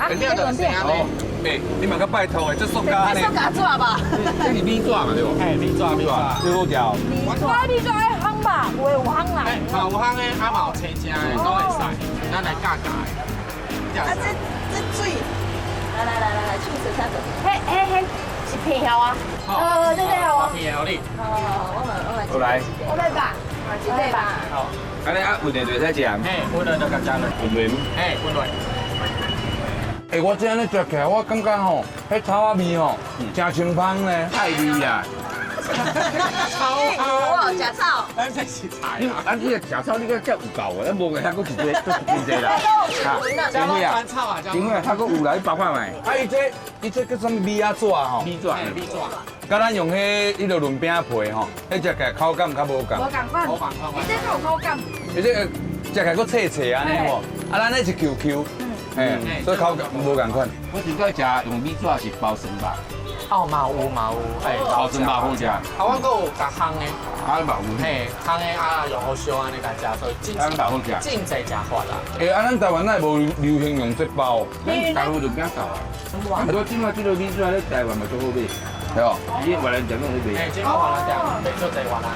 潤餅就是按呢。欸，你嘛較拜託的，這塑膠呢？塑膠紙吧？這是米紙嘛對無？嘿，米紙米紙。這好食。我米紙愛烘吧，有的有烘啦。嘛有烘的，啊嘛有青食的，攏會使。咱來教教的。啊，這水，來來來來來，手洗下子。彼彼彼是片曉啊？對對哦。片予你。好好好，我來我來。好來。我來吧，一塊吧。好。按呢啊，勻的就會使食。嘿，勻了就共食落。勻落。嘿，勻落。欸，我這按呢食起來，我感覺吼，彼草仔味吼，誠清芳呢。菜味啦。草啊！食草。咱這是菜啊！咱這個食草，你閣遮有夠的，咱無個遐閣一濟，真濟啦。哈，真會啊！真會啊！遐閣有來包看覓。啊，伊這叫啥物米仔紙吼？米紙，米紙。佮咱用彼個潤餅皮吼，彼食起來口感較無仝。無仝款。無仝款。伊這較有口感。伊這個食起來閣脆脆按呢吼，啊，咱彼是 Q Q，嘿，所以口感無仝款。我頂擺食用米紙是包酸肉。哦，嘛有嘛有，嘿，包酸肉好食。啊，阮閣有共烘的，烘嘛有。嘿，烘的啊，用予燒按呢共食，所以真好食。真濟食法啦。欸，啊，咱台灣哪會無流行用這包？咱台灣就比較少啊。不過這擺這個米紙咧台灣嘛足好買。對哦。伊越南店攏咧賣。嘿，這擺越南店賣足濟越南。